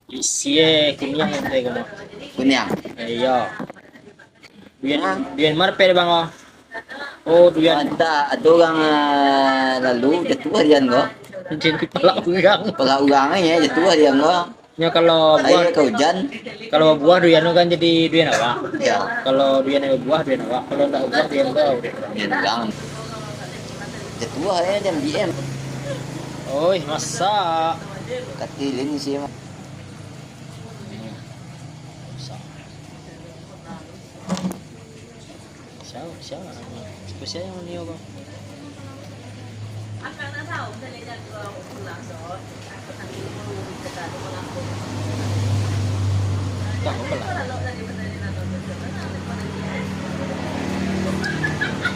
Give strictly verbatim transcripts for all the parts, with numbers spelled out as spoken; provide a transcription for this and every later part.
Isie kuniang teh kamu. Kuniang. Eh, iyo. Duyan, duyan marpe bang oh. Oh, duyan. Mantap, ado urang ah, lalu jatuah dian ko. Jadi pala urang. Pala urang eh jatuah dian ko. Nyo kalau buah, Air ka hujan. Kalau buah duyan tu kan jadi duyan awak. Ya. Kalau duyan yang buah duyan awak. Kalau ndak buah duyan kau. Duyan urang. Jatuah eh jam B M. Oi, masak. Katil ini sih. Siapa siapa? Siapa siapa yang nio kau?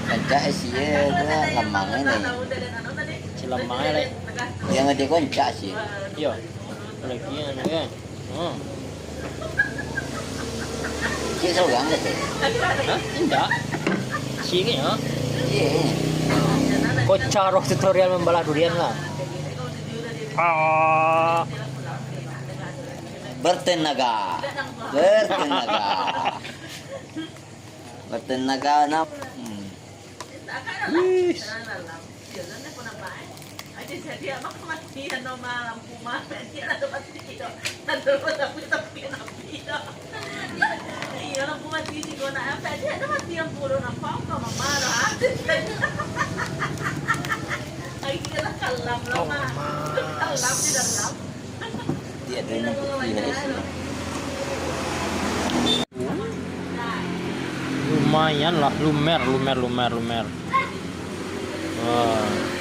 Kancak S C A tu lamang ni. Si lamang ni. Yang ada kancak sih. Iyo. Lagi yang ni kan. Hmm. Cik seorang je tu. Hah? Indak. Sini ha. Iya. Kocak roh tutorial membalah durian lah. Ah. Bertenaga. Bertenaga. Bertenaga nak. Hmm. Wih. Dia ada yang putih dari sini. Lumayan lah, lumer, lumer, lumer, lumer. Wah.